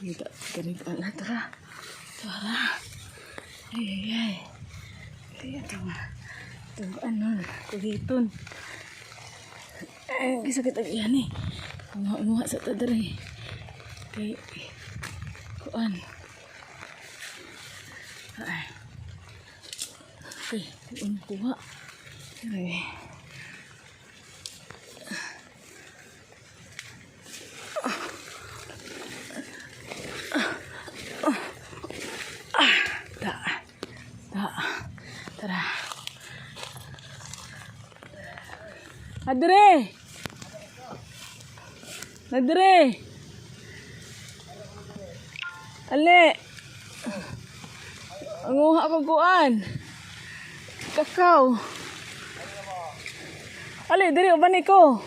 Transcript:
Kita diri ala, tara. Tara. Ay ay ay. Di ato nga. Ito ano, kuhiton. Ay, gisakit ang iyan eh. Nguha sa ta diri. Kay kuan. Ay. Okay, kuan kuha. Ay. Ta. Ta. Tara. Adre. Adre. Ale. Anguha ko kuan. Kakao. Ale, diri uban ko.